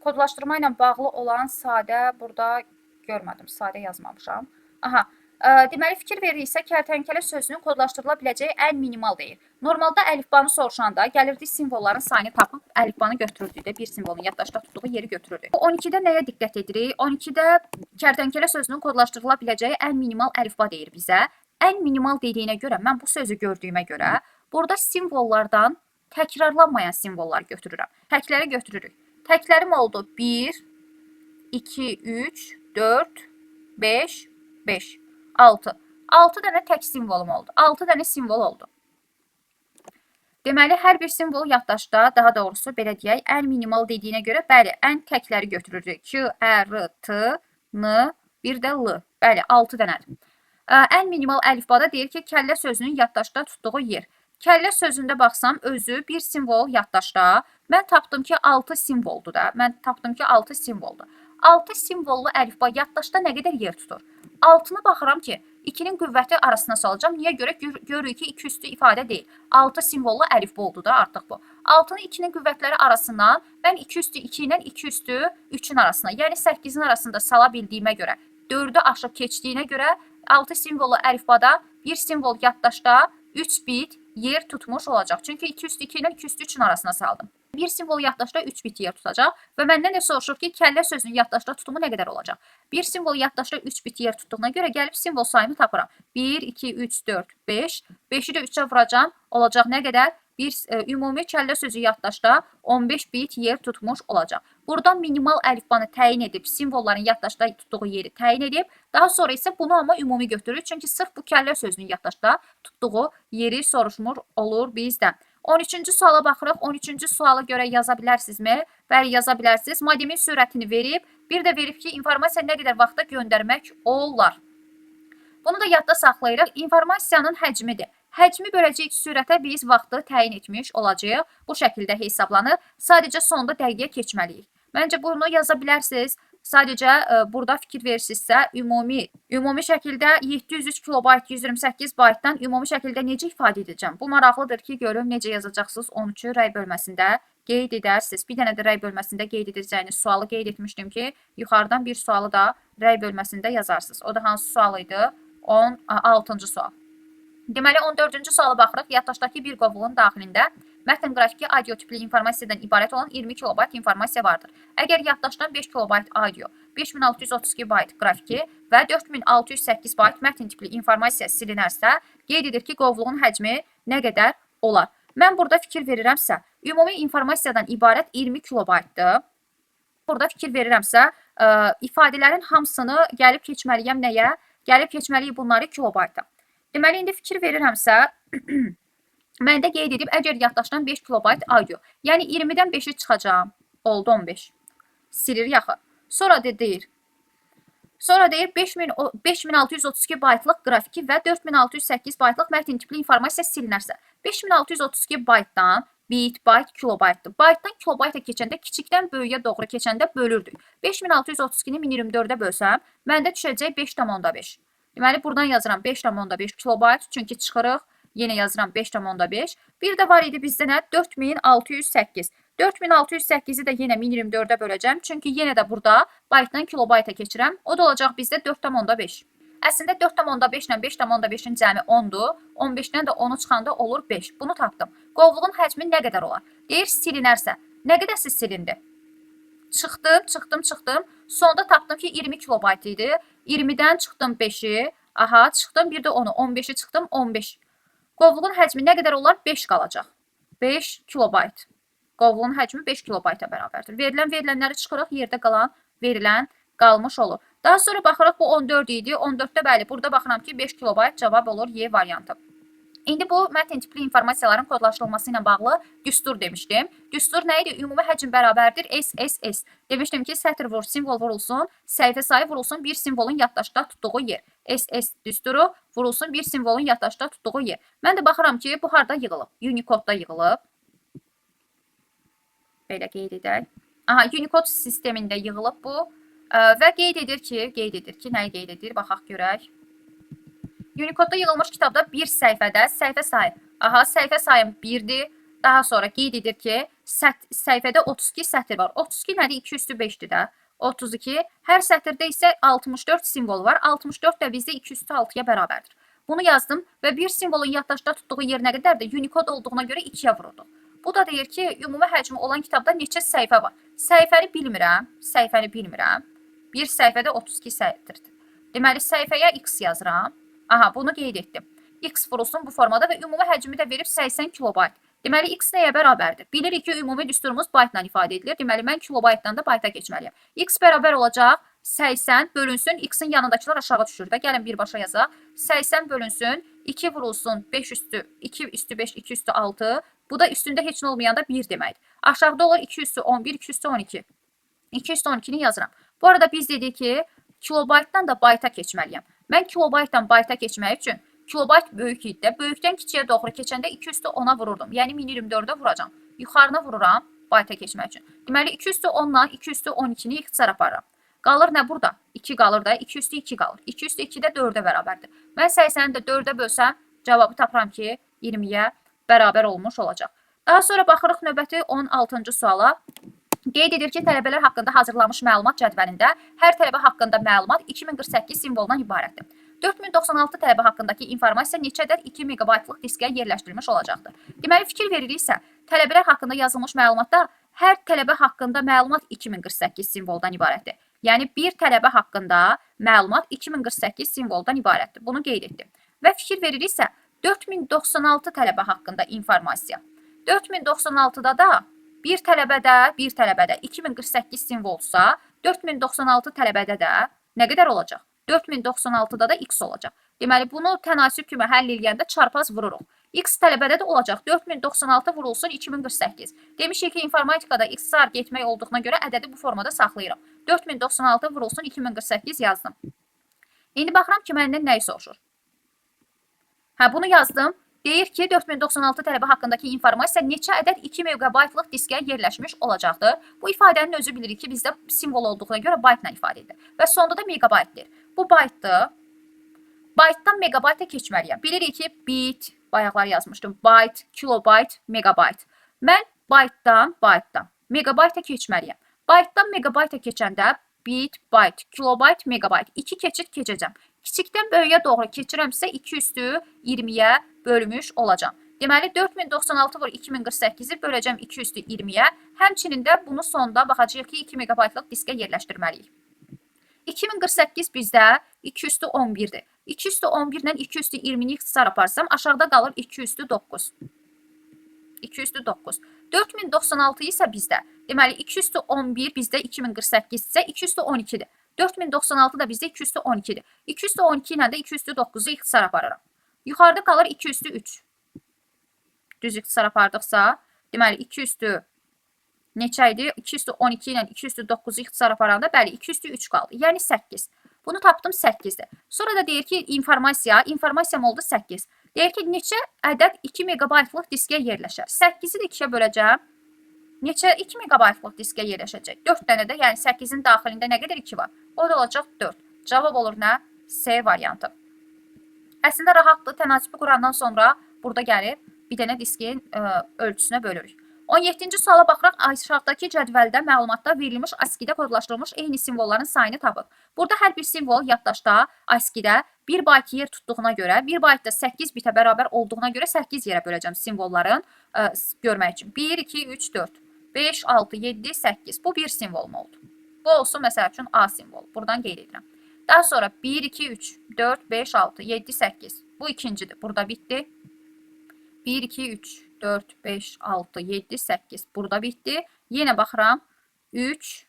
Kodlaşdırma ilə bağlı olan sadə burada görmədim. Sadə yazmamışam. Aha. Deməli, fikir veririksə, kərtənkələ sözünün kodlaşdırıla biləcəyi ən minimal deyir. Normalda əlifbanı soruşanda gəlirdik simvolların sayını tapıb əlifbanı götürürdük də, bir simvolun yaddaşda tutduğu yeri götürürdük. 12-də nəyə diqqət edirik? 12-də kərtənkələ sözünün kodlaşdırıla biləcəyi ən minimal əlifba deyir bizə. Ən minimal dediyinə görə, mən bu sözü gördüyümə görə burada simvollardan təkrarlanmayan simvollar götürürəm. Təkləri götürürük. Təklərim oldu 1, 2, 3, 4, 5, 5. 6. 6 dənə tək simvolum oldu. 6 dənə simvol oldu. Deməli, hər bir simvol yaddaşda, daha doğrusu belə deyək, ən minimal dediyinə görə, bəli, ən təkləri götürürük. Q, Ə, R, T, N, bir də L. Bəli, 6 dənədir. Ən minimal əlifbada deyir ki, kəllə sözünün yaddaşda tutduğu yer. Kəllə sözündə baxsam, özü bir simvol yaddaşda. Mən tapdım ki, 6 simvoldur da. Mən tapdım ki, 6 simvoldur. 6 simvollu əlifba yaddaşda nə qədər yer tutur? 6-nı baxıram ki, 2-nin qüvvəti arasına salacağam. Niyə görə? Görürük ki, 2 üstü ifadə deyil. 6 simvollu əlifba oldu da artıq bu. 6-nı 2-nin qüvvətləri arasından mən 2 üstü 2 ilə 2 üstü 3-ün arasına, yəni 8-in arasında sala bildiyimə görə, 4-ü aşıb keçdiyinə görə 6 simvollu əlifbada bir simvol yaddaşda 3 bit yer tutmuş olacaq. Çünki 2 üstü 2 ilə 2 üstü 3-ün arasına saldım. Bir simvol yaddaşda 3 bit yer tutacaq və məndən də soruşur ki, kəllə sözünün yaddaşda tutumu nə qədər olacaq? Bir simvol yaddaşda 3 bit yer tutduğuna görə gəlib simvol sayını tapıram. 1, 2, 3, 4, 5. 5-i də 3-ə vuracam. Olacaq nə qədər? Bir ümumi kəllə sözü yaddaşda 15 bit yer tutmuş olacaq. Buradan minimal əlifbanı təyin edib, simvolların yaddaşda tutduğu yeri təyin edib, daha sonra isə bunu amma ümumi götürür. Çünki sırf bu kəllə sözünün yaddaşda tutduğu yeri soruşmuş olur bizdən. 13-cü suala baxırıq. 13-cü suala görə yaza bilərsinizmi? Bəli, yaza bilərsiniz. Modemin sürətini verib, bir də verib ki, informasiya nə qədər vaxtda göndərmək olar. Bunu da yadda saxlayırıq. İnformasiyanın həcmidir. Həcmi böləcəyik sürətə biz vaxtı təyin etmiş olacağıq. Bu şəkildə hesablanır. Sadəcə sonda dəqiqəyə keçməliyik. Məncə bunu yaza bilərsiniz. Sadəcə burada fikir verirsinizsə, ümumi şəkildə 703 kilobayt 128 baytdan ümumi şəkildə necə ifadə edəcəm? Bu maraqlıdır ki, görüm necə yazacaqsınız 13-ü rəy bölməsində qeyd edərsiniz. Bir dənə də rəy bölməsində qeyd edəcəyiniz sualı qeyd etmişdim ki, yuxarıdan bir sualı da rəy bölməsində yazarsınız. O da hansı sual idi? 16-cı sual. Deməli, 14-cü suala baxırıq. Yaddaşdakı bir qovluğun daxilində mətn qrafiki audio tipli informasiyadan ibarət olan 20 kilobayt informasiya vardır. Əgər yaddaşdan 5 kilobayt audio, 5632 bayt qrafiki və 4608 bayt mətn tipli informasiya silinərsə, qeyd edir ki, qovluğun həcmi nə qədər olar? Mən burada fikir verirəmsə, ümumi informasiyadan ibarət 20 kilobaytdır. Burada fikir verirəmsə, ifadələrin hamısını gəlib keçməliyəm nəyə? Gəlib keçməliyik bunları kilobayta. Deməli, indi fikir verirəmsə, məndə qeyd edib, əgər yaddaşdan 5 kilobayt audio, yəni 20-dən 5-i çıxacağam, oldu 15. Silir yaxı. Sonra deyir, 5632 baytlıq qrafiki və 4608 baytlıq mətn tipli informasiya silinərsə, 5632 baytdan bit, bayt, kilobaytdır. Baytdan kilobayta keçəndə kiçikdən böyüyə doğru keçəndə bölürdük. 5632-ni 1024-ə bölsəm, məndə düşəcək 5,5. Deməli, buradan yazıram 5,5 kilobayt, çünki çıxırıq. Yenə yazıram 5,5. Bir də var idi bizdə nə? 4608. 4608-i də yenə 1024-ə böləcəm. Çünki yenə də burada baytdan kilobayta keçirəm. O da olacaq bizdə 4,5. Əslində 4,5 ilə 5,5-in cəmi 10-dur. 15-dən də 10-u çıxanda olur 5. Bunu tapdım. Qovluğun həcmi nə qədər olar? Deyir silinərsə. Nə qədərsi silindi? Çıxdım, çıxdım, çıxdım. Sonda tapdım ki 20 kilobayt idi. 20-dən çıxdım 5-i. Aha, çıxdım bir də 10-u. 15-i çıxdım 15. Qovluğun həcmi nə qədər olar? 5 qalacaq. 5 kilobayt. Qovluğun həcmi 5 kilobayta bərabərdir. Verilən verilənləri çıxırıq, yerdə qalan verilən qalmış olur. Daha sonra baxırıq, bu 14 idi. 14-də bəli, burada baxıram ki, 5 kilobayt cavab olur Y variantı. İndi bu mətn tipli informasiyaların kodlaşdırılması ilə bağlı düstur demişdim. Düstur nə idi? Ümumi həcm bərabərdir SSS. Demişdim ki, sətr vur, simvol vurulsun, səhifə sayı vurulsun bir simvolun yaddaşda tutduğu yer. SS düsturu vurulsun bir simvolun yaddaşda tutduğu yer. Mən də baxıram ki, bu harda yığılıb? Unicode-da yığılıb. Belə qeyd edək. Aha, Unicode sistemində yığılıb bu. Və qeyd edir ki, nəyi qeyd edir? Baxaq görək. Unicode-da yığılmış kitabda bir səhifədə səhifə sayı. Aha, səhifə sayım 1-dir. Daha sonra qeyd edir ki, səhifədə 32 sətir var. 32 nədir? 2 üstü 5-dir də. 32. Hər sətirdə isə 64 simvol var. 64 də bizdə 2 üstü 6-ya bərabərdir. Bunu yazdım və bir simvolun yaddaşda tutduğu yer nə qədərdir? Unicode olduğuna görə 2-yə vururduq. Bu da deyir ki, ümumi həcmi olan kitabda neçə səhifə var? Səhifəni bilmirəm. Səhifəni bilmirəm. Bir səhifədə 32 sətirdir. Deməli, səhifəyə x yazıram. Aha, bunu qeyd etdim. X vurulsun bu formada və ümumi həcmi də verib 80 kilobayt. Deməli, x nəyə bərabərdir? Bilirik ki, ümumi düsturumuz baytla ifadə edilir. Deməli, mən kilobaytdan da bayta keçməliyəm. X bərabər olacaq 80 bölünsün, x-in yanındakılar aşağı düşür də. Gəlin birbaşa yazaq. 80 bölünsün, 2 vurulsun, 5 üstü, 2 üstü 5, 2 üstü 6. Bu da üstündə heç nə olmayanda 1 deməkdir. Aşağıda olur 2 üstü 11, 2 üstü 12. 2 üstü 12-ni yazıram. Bu arada biz dedik ki, kilobaytdan da bayta keçməliyəm. Mən kilobaytdan bayta keçmək üçün kilobayt böyük idi də, böyükdən kiçiyə doğru keçəndə 2 üstü 10-a vururdum. Yəni 1024-ə vuracam. Yuxarına vururam bayta keçmək üçün. Deməli 2 üstü 10-la 2 üstü 12-ni ixtisar aparıram. Qalır nə burada? 2 qalır da, 2 üstü 2 qalır. 2 üstü 2 də 4-ə bərabərdir. Mən 80-i də 4-ə bölsəm, cavabı tapıram ki, 20-yə bərabər olmuş olacaq. Daha sonra baxırıq növbəti 16-cı suala. Qeyd edir ki, tələbələr haqqında hazırlanmış məlumat cədvəlində hər tələbə haqqında məlumat 2048 simvoldan ibarətdir. 4096 tələbə haqqındakı informasiya neçə ədəd 2 meqabaytlıq diskə yerləşdirilmiş olacaqdır. Deməli, fikir veririksə, tələbələr haqqında yazılmış məlumatda hər tələbə haqqında məlumat 2048 simvoldan ibarətdir. Yəni, bir tələbə haqqında məlumat 2048 simvoldan ibarətdir. Bunu qeyd etdim. Və fikir veririksə, 4096 tələbə haqqında informasiya. 4096-da da bir tələbədə 2048 simvolsa, 4096 tələbədə də nə qədər olacaq? 4096-da da x olacaq. Deməli, bunu tənasüb kimi həll eləyəndə çarpaz vururuq. X tələbədə də olacaq. 4096 vurulsun 2048. Demişik ki, informatikada x-sar getmək olduğuna görə ədədi bu formada saxlayıram. 4096 vurulsun 2048 yazdım. İndi baxıram ki, məndən nəyi soruşur? Hə, bunu yazdım. Deyir ki, 4096 tələbə haqqındakı informasiya neçə ədəd 2 meqabaytlıq diskə yerləşmiş olacaqdır. Bu ifadənin özü bilirik ki, bizdə simvol olduğuna görə baytla ifadə edilir. Və sonda da meqabayt deyir. Bu baytdır. Baytdan meqabayta keçməliyəm. Bilirik ki, bit, bayaqlar yazmışdım, bayt, kilobayt, meqabayt. Mən baytdan meqabayta keçməliyəm. Baytdan meqabayta keçəndə bit, bayt, kilobayt, meqabayt. 2 keçid keçəcəm. Kiçikdən böyüyə doğru keçirəmsə 2 üstü 20-yə bölmüş olacağam. Deməli, 4096 vur 2048-i böləcəm 2 üstü 20-yə. Həmçinin də bunu sonda baxacağıq ki, 2 meqabaytlıq diskə yerləşdirməliyik. 2048 bizdə 2 üstü 11-dir. 2 üstü 11 ilə 2 üstü 20-ni ixtisar aparsam, aşağıda qalır 2 üstü 9. 2 üstü 9. 4096 isə bizdə. Deməli, 2 üstü 11 bizdə 2048 isə 2 üstü 12-dir. 4096 da bizdə 2 üstü 12-dir. 2 üstü 12 ilə də 2 üstü 9-u ixtisar aparıram. Yuxarıda qalır 2 üstü 3. Düz ixtisar apardıqsa, deməli 2 üstü neçə idi? 2 üstü 12 ilə 2 üstü 9-u ixtisar aparanda, bəli, 2 üstü 3 qaldı. Yəni 8. Bunu tapdım 8-dir. Sonra da deyir ki, informasiyam oldu 8. Deyir ki, neçə ədəd 2 meqabaytlıq diskə yerləşər? 8-i də 2-yə böləcəm. Neçə 2 meqabaytlıq diskə yerləşəcək? 4 dənə də, yəni 8-in daxilində nə qədər 2 var? O da olacaq 4. Cavab olur nə? C variantı. Əslində rahatdır. Tənasibi qurandan sonra burada gəlib bir dənə diskin ölçüsünə bölürük. 17-ci suala baxıraq. Aşağıdakı cədvəldə məlumatda verilmiş ASCII-də kodlaşdırılmış eyni simvolların sayını tapın. Burada hər bir simvol yaddaşda ASCII-də 1 bayt yer tutduğuna görə, 1 baytda 8 bitə bərabər olduğuna görə 8 yerə böləcəm simvolların görmək üçün. 1, 2, 3, 4, 5, 6, 7, 8. Bu bir simvolum oldu. Bu olsun məsəl üçün A simvolu. Buradan qeyd edirəm. Daha sonra 1, 2, 3, 4, 5, 6, 7, 8. Bu ikincidir. Burada bitdi. 1, 2, 3, 4, 5, 6, 7, 8. Burada bitdi. Yenə baxıram. 3,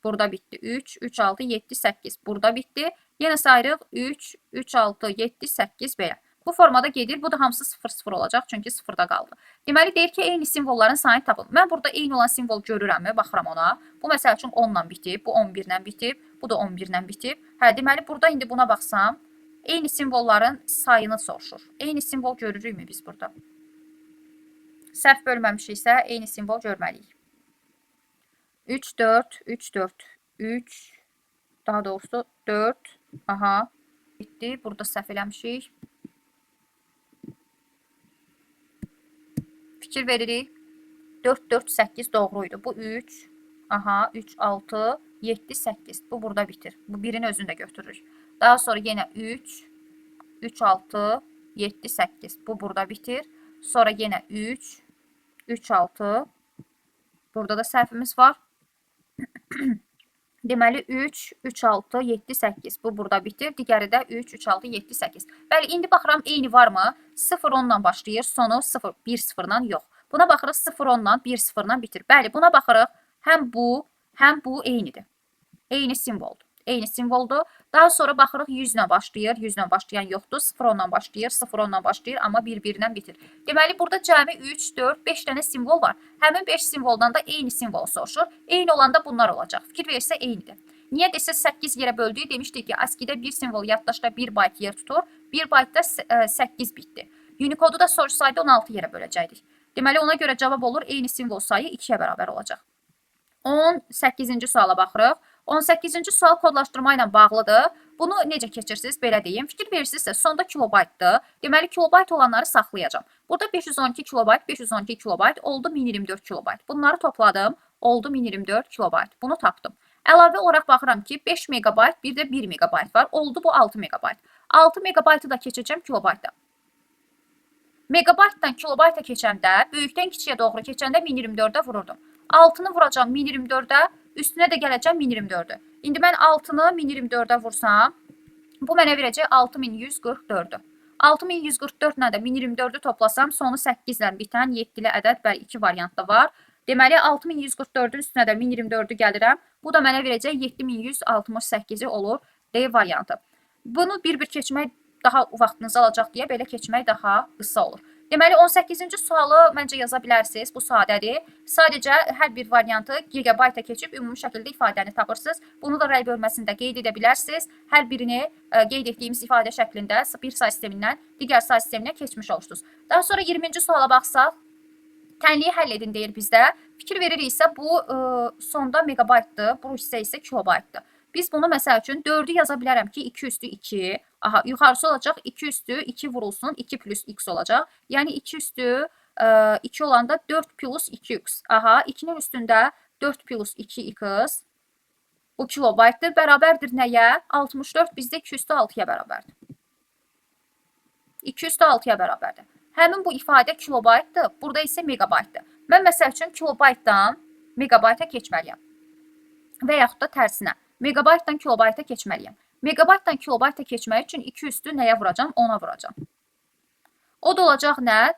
burada bitdi. 3, 3, 6, 7, 8. Burada bitdi. Yenə sayırıq. 3, 3, 6, 7, 8 belə. Bu formada gedir. Bu da hamısı 0, 0 olacaq. Çünki 0-da qaldı. Deməli, deyir ki, eyni simvolların sayını tapın. Mən burada eyni olan simvol görürəmmi? Baxıram ona. Bu, məsəl üçün 10-la bitib. Bu, 11-lə bitib. Bu da 11-lə bitib. Hə, deməli, burada indi buna baxsam, eyni simvolların sayını soruşur. Eyni simvol görürükmü biz burada? Səhv bölməmişiksə, eyni simvol görməliyik. 3, 4, 3, 4, 3, daha doğrusu 4, aha, bitdi. Burada səhv eləmişik. Fikir veririk. 4, 4, 8 doğru idi. Bu 3, aha, 3, 6, 7, 8. Bu burada bitir. Bu birin özünü də götürürük. Daha sonra yenə 3, 3, 6, 7, 8. Bu burada bitir. Sonra yenə 3, 3, 6. Burada da səhvimiz var. Deməli 3, 3, 6, 7, 8. Bu burada bitir. Digəri də 3, 3, 6, 7, 8. Bəli, indi baxıram eyni varmı? 0, 10-la başlayır. Sonu 0, 1, 0-la yox. Buna baxırıq 0, 10-la 1, 0-la bitir. Bəli, buna baxırıq. Həm bu, həm bu eynidir. Eyni simvoldur. Eyni simvoldur. Daha sonra baxırıq 100 ilə başlayır. 100 ilə başlayan yoxdur. 0, 10-la başlayır. 0, 10-la başlayır, amma bir-birindən bitir. Deməli, burada cəmi 3, 4, 5 dənə simvol var. Həmin 5 simvoldan da eyni simvol soruşur. Eyni olanda bunlar olacaq. Fikir verirsə eynidir. Niyə desə 8 yerə böldüyü demişdik ki, ASCII-də bir simvol yaddaşda 1 bayt yer tutur. 1 baytda 8 bitdir. Unicode-u da soruşsaydı 16 yerə böləcəkdik. Deməli, ona görə cavab olur, eyni simvol sayı 2-yə bərabər olacaq. 18-ci suala baxırıq. 18-ci sual kodlaşdırma ilə bağlıdır. Bunu necə keçirsiniz? Belə deyim. Fikir verirsinizsə, sonda kilobaytdır. Deməli, kilobayt olanları saxlayacağam. Burada 512 kilobayt, 512 kilobayt oldu 1024 kilobayt. Bunları topladım. Oldu 1024 kilobayt. Bunu tapdım. Əlavə olaraq baxıram ki, 5 megabayt, bir də 1 megabayt var. Oldu bu 6 megabayt. 6 megabaytı da keçəcəm kilobaytda. Megabaytdan kilobayta keçəndə, böyükdən kiçiyə doğru keçəndə 1024-ə vururdum. 6-nı vuracağam 1024-ə, üstünə də gələcəm 1024-ü. İndi mən 6-nı 1024-ə vursam, bu mənə verəcək 6144-ü. 6144 ilə də 1024-ü toplasam, sonu 8 ilə bitən 7-li ədəd, bəli, 2 variantda var. Deməli, 6144-ün üstünə də 1024-ü gəlirəm. Bu da mənə verəcək 7168-i olur D variantı. Bunu bir-bir keçmək daha vaxtınızı alacaq deyə belə keçmək daha qısa olur. Deməli, 18-ci sualı məncə yaza bilərsiniz. Bu sadədir. Sadəcə hər bir variantı gigabayta keçib ümumi şəkildə ifadəni tapırsınız. Bunu da rəy bölməsində qeyd edə bilərsiniz. Hər birini qeyd etdiyimiz ifadə şəklində bir say sistemindən digər say sisteminə keçmiş olursunuz. Daha sonra 20-ci suala baxsaq, tənliyi həll edin deyir bizdə. Fikir veririksə bu sonda megabaytdır, bu hissə isə kilobaytdır. Biz bunu məsəl üçün 4-ü yaza bilərəm ki, 2 üstü 2. Aha, yuxarısı olacaq 2 üstü 2 vurulsun, 2 plus x olacaq. Yəni 2 üstü 2 olanda 4 plus 2x. Aha, 2-nin üstündə 4 plus 2x. Bu kilobaytdır. Bərabərdir nəyə? 64 bizdə 2 üstü 6-ya bərabərdir. 2 üstü 6-ya bərabərdir. Həmin bu ifadə kilobaytdır, burada isə megabaytdır. Mən məsəl üçün kilobaytdan megabayta keçməliyəm. Və yaxud da tərsinə. Megabaytdan kilobayta keçməliyəm. Megabaytdan kilobayta keçmək üçün 2 üstü nəyə vuracam? 10-a vuracam. O da olacaq nə?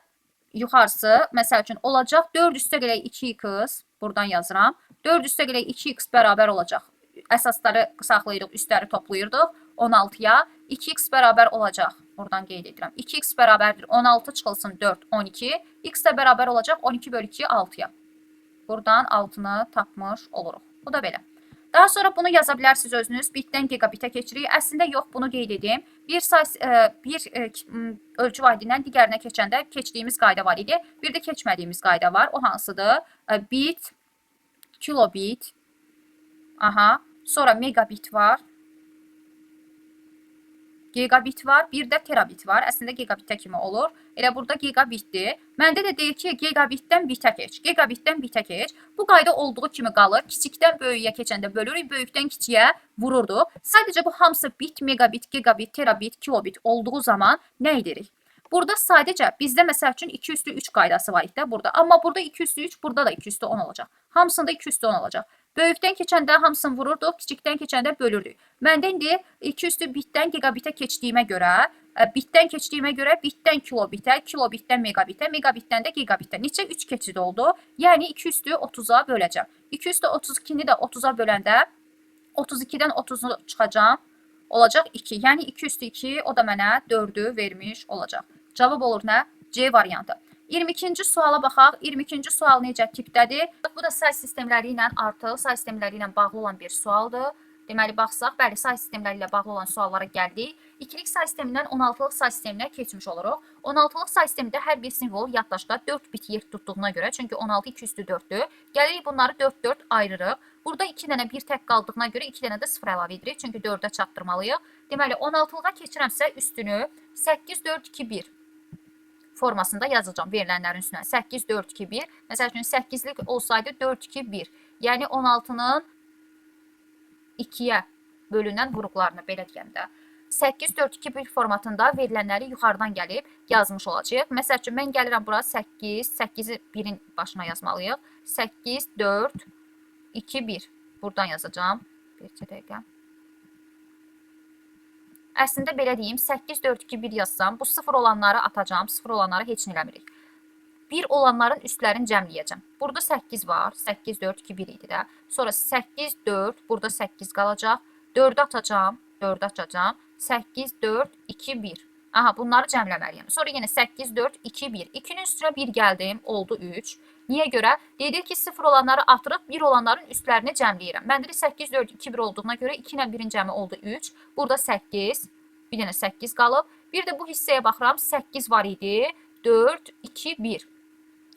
Yuxarısı, məsəl üçün, olacaq 4 üstə gələk 2x, buradan yazıram. 4 üstə gələk 2x bərabər olacaq. Əsasları saxlayırıq, üstləri toplayırdıq 16-ya. 2x bərabər olacaq. Buradan qeyd edirəm. 2x bərabərdir. 16 çıxılsın 4, 12. X də bərabər olacaq 12 bölü 2, 6-ya. Buradan 6-nı tapmış oluruq. Bu da belə. Daha sonra bunu yaza bilərsiniz özünüz. Bitdən gigabitə keçirik. Əslində yox, bunu qeyd edim. Bir say, bir ölçü vahidindən digərinə keçəndə keçdiyimiz qayda var idi. Bir də keçmədiyimiz qayda var. O hansıdır? Bit, kilobit, aha, sonra megabit var. Gigabit var, bir də terabit var. Əslində gigabitə kimi olur. Elə burada gigabitdir. Məndə də deyir ki, gigabitdən bitə keç. Gigabitdən bitə keç. Bu qayda olduğu kimi qalır. Kiçikdən böyüyə keçəndə bölürük, böyükdən kiçiyə vururduq. Sadəcə bu hamısı bit, megabit, gigabit, terabit, kilobit olduğu zaman nə edirik? Burada sadəcə bizdə məsəl üçün 2 üstü 3 qaydası var idi də burada. Amma burada 2 üstü 3, burada da 2 üstü 10 olacaq. Hamısında 2 üstü 10 olacaq. Böyükdən keçəndə hamısını vururduq, kiçikdən keçəndə bölürdük. Məndə indi 2 üstü bitdən gigabitə keçdiyimə görə, bitdən keçdiyimə görə bitdən kilobitə, kilobitdən megabitə, megabitdən də gigabitə. Neçə? 3 keçid oldu. Yəni 2 üstü 30-a böləcəm. 2 üstü 32-ni də 30-a böləndə 32-dən 30-u çıxacam. Olacaq 2. Yəni 2 üstü 2, o da mənə 4-ü vermiş olacaq. Cavab olur nə? C variantı. 22-ci suala baxaq. 22-ci sual necə tipdədir? Bu da say sistemləri ilə artıq say sistemləri ilə bağlı olan bir sualdır. Deməli, baxsaq, bəli, say sistemləri ilə bağlı olan suallara gəldik. İkilik say sistemindən 16-lıq say sisteminə keçmiş oluruq. 16-lıq say sistemində hər bir simvol yaddaşda 4 bit yer tutduğuna görə, çünki 16 2 üstü 4-dür. Gəlirik bunları 4-4 ayırırıq. Burada 2 dənə bir tək qaldığına görə 2 dənə də 0 əlavə edirik. Çünki 4-ə çatdırmalıyıq. Deməli, 16-lığa keçirəmsə üstünü 8, 4, 2, 1 formasında yazacağam verilənlərin üstünə. 8, 4, 2, 1. Məsəl üçün, 8-lik olsaydı 4, 2, 1. Yəni 16-nın 2-yə bölünən vuruqlarını belə deyəm də. 8, 4, 2, 1 formatında verilənləri yuxarıdan gəlib yazmış olacağıq. Məsəl üçün, mən gəlirəm bura 8, 8-i 1-in başına yazmalıyıq. 8, 4, 2, 1. Buradan yazacağam. Bircə dəqiqə. Əslində belə deyim, 8, 4, 2, 1 yazsam, bu 0 olanları atacağam, 0 olanları heç nə eləmirik. 1 olanların üstlərini cəmləyəcəm. Burada 8 var, 8, 4, 2, 1 idi də. Sonra 8, 4, burada 8 qalacaq. 4-ü atacağam, 4-ü atacağam. 8, 4, 2, 1. Aha, bunları cəmləməliyəm. Sonra yenə 8, 4, 2, 1. 2-nin üstünə 1 gəldim, oldu 3. Niyə görə? Dedik ki, 0 olanları atırıq, 1 olanların üstlərini cəmləyirəm. Məndə də 8, 4, 2, 1 olduğuna görə 2 ilə 1-in cəmi oldu 3. Burada 8, bir dənə 8 qalıb. Bir də bu hissəyə baxıram, 8 var idi, 4, 2, 1.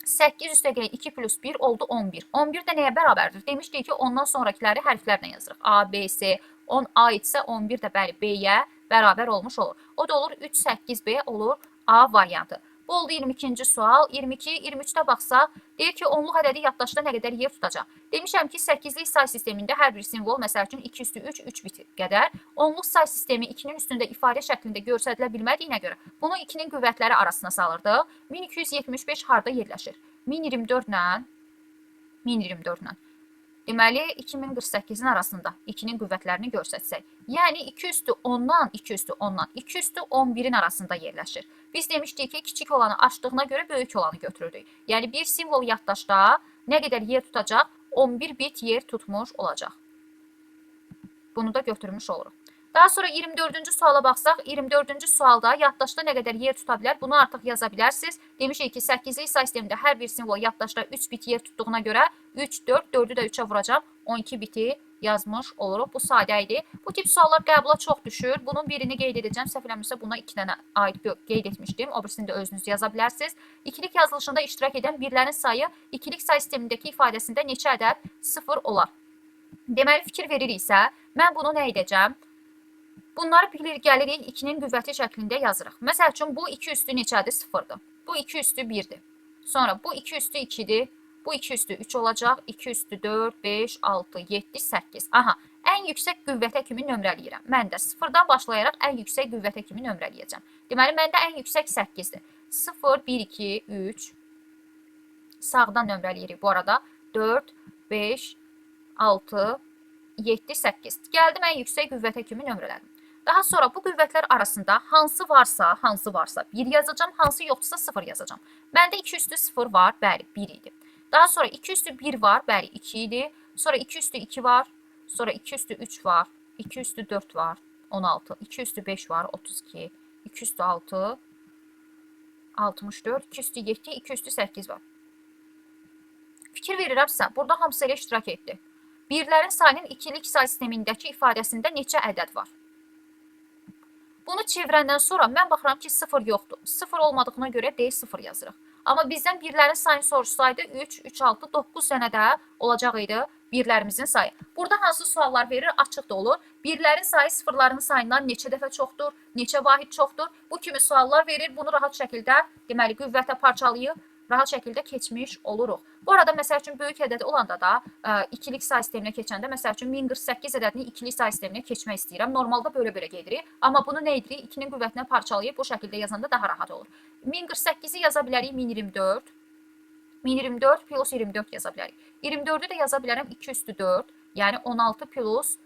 8 üstə gələk 2 plus 1 oldu 11. 11 də nəyə bərabərdir? Demişdik ki, ondan sonrakiləri hərflərlə yazırıq. A, B, C, 10 A idisə 11 də bəli B-yə bərabər olmuş olur. O da olur 3, 8, B olur A variantı. Bu oldu 22-ci sual. 22, 23-də baxsaq, deyir ki, onluq ədədi yaddaşda nə qədər yer tutacaq? Demişəm ki, 8-lik say sistemində hər bir simvol, məsəl üçün 2 üstü 3, 3 bit qədər. Onluq say sistemi 2-nin üstündə ifadə şəklində göstərilə bilmədiyinə görə bunu 2-nin qüvvətləri arasına salırdıq. 1275 harda yerləşir? 1024 ilə 1024 ilə. Deməli, 2048-in arasında 2-nin qüvvətlərini göstərsək. Yəni, 2 üstü 10-dan, 2 üstü 10-dan, 2 üstü 11-in arasında yerləşir. Biz demişdik ki, kiçik olanı açdığına görə böyük olanı götürürdük. Yəni, bir simvol yaddaşda nə qədər yer tutacaq? 11 bit yer tutmuş olacaq. Bunu da götürmüş oluruq. Daha sonra 24-cü suala baxsaq, 24-cü sualda yaddaşda nə qədər yer tuta bilər? Bunu artıq yaza bilərsiniz. Demişik ki, 8-lik say sistemində hər bir simvol yaddaşda 3 bit yer tutduğuna görə 3, 4, 4-ü də 3-ə vuracam. 12 biti yazmış oluruq. Bu sadə idi. Bu tip suallar qəbula çox düşür. Bunun birini qeyd edəcəm. Səhv eləmirəmsə buna 2 dənə aid qeyd etmişdim. O birisini də özünüz yaza bilərsiniz. İkilik yazılışında iştirak edən birlərin sayı ikilik say sistemindəki ifadəsində neçə ədəd 0 olar? Deməli, fikir veririksə, mən bunu nə edəcəm? Bunları bilir, gəlirik 2-nin qüvvəti şəklində yazırıq. Məsəl üçün, bu 2 üstü neçədir? 0-dır. Bu 2 üstü 1-dir. Sonra bu 2 üstü 2-dir. Bu 2 üstü 3 olacaq. 2 üstü 4, 5, 6, 7, 8. Aha, ən yüksək qüvvətə kimi nömrələyirəm. Mən də 0-dan başlayaraq ən yüksək qüvvətə kimi nömrələyəcəm. Deməli, məndə ən yüksək 8-dir. 0, 1, 2, 3. Sağdan nömrələyirik bu arada. 4, 5, 6, 7, 8. Gəldim ən yüksək qüvvətə kimi nömrələdim. Daha sonra bu qüvvətlər arasında hansı varsa, 1 yazacağam, hansı yoxdursa 0 yazacağam. Məndə 2 üstü 0 var, bəli, 1 idi. Daha sonra 2 üstü 1 var, bəli, 2 idi. Sonra 2 üstü 2 var, sonra 2 üstü 3 var, 2 üstü 4 var, 16, 2 üstü 5 var, 32, 2 üstü 6, 64, 2 üstü 7, 2 üstü 8 var. Fikir verirəmsə, burada hamısı elə iştirak etdi. Birlərin sayının ikilik say sistemindəki ifadəsində neçə ədəd var? Bunu çevirəndən sonra mən baxıram ki, 0 yoxdur. 0 olmadığına görə D 0 yazırıq. Amma bizdən birlərin sayını soruşsaydı 3, 3, 6, 9 dənə də olacaq idi birlərimizin sayı. Burada hansı suallar verir? Açıq da olur. Birlərin sayı sıfırların sayından neçə dəfə çoxdur, neçə vahid çoxdur? Bu kimi suallar verir. Bunu rahat şəkildə, deməli, qüvvətə parçalayıb rahat şəkildə keçmiş oluruq. Bu arada, məsəl üçün, böyük ədəd olanda da ikilik say sisteminə keçəndə, məsəl üçün, 1048 ədədini ikilik say sisteminə keçmək istəyirəm. Normalda belə-belə gedirik. Amma bunu nə edirik? 2-nin qüvvətinə parçalayıb bu şəkildə yazanda daha rahat olur. 1048-i yaza bilərik 1024. 1024 plus 24 yaza bilərik. 24-ü də yaza bilərəm 2 üstü 4. Yəni 16 plus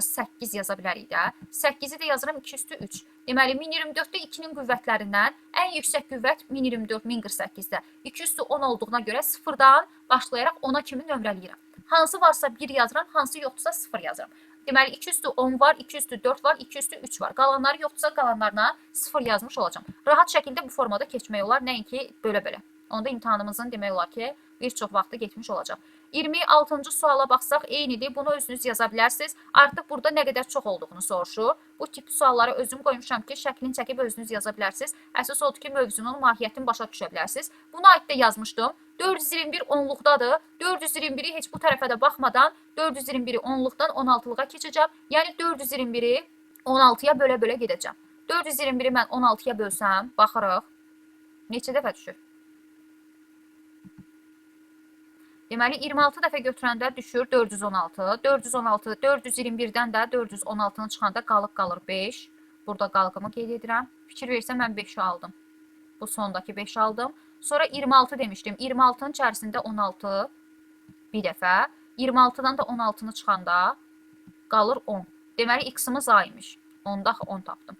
8 yaza bilərik də. 8-i də yazıram 2 üstü 3. Deməli, 1024-də 2-nin qüvvətlərindən ən yüksək qüvvət 1024, 1048-də. 2 üstü 10 olduğuna görə 0-dan başlayaraq 10-a kimi nömrələyirəm. Hansı varsa 1 yazıram, hansı yoxdursa 0 yazıram. Deməli, 2 üstü 10 var, 2 üstü 4 var, 2 üstü 3 var. Qalanları yoxdursa qalanlarına 0 yazmış olacağam. Rahat şəkildə bu formada keçmək olar, nəinki belə-belə. Onda imtahanımızın demək olar ki, bir çox vaxtı getmiş olacaq. 26-cı suala baxsaq, eynidir. Bunu özünüz yaza bilərsiniz. Artıq burada nə qədər çox olduğunu soruşur. Bu tip sualları özüm qoymuşam ki, şəklini çəkib özünüz yaza bilərsiniz. Əsas odur ki, mövzunun mahiyyətini başa düşə bilərsiniz. Buna aid də yazmışdım. 421 onluqdadır. 421-i heç bu tərəfə də baxmadan 421-i onluqdan 16-lığa keçəcəm. Yəni 421-i 16-ya bölə-bölə gedəcəm. 421-i mən 16-ya bölsəm, baxırıq. Neçə dəfə düşür? Deməli 26 dəfə götürəndə düşür 416. 416, 421-dən də 416-nı çıxanda qalıq qalır 5. Burada qalığımı qeyd edirəm. Fikir versə mən 5-i aldım. Bu sondakı 5 aldım. Sonra 26 demişdim. 26-nın içərisində 16 bir dəfə. 26-dan da 16-nı çıxanda qalır 10. Deməli, x-imiz A imiş. 10-da 10 tapdım.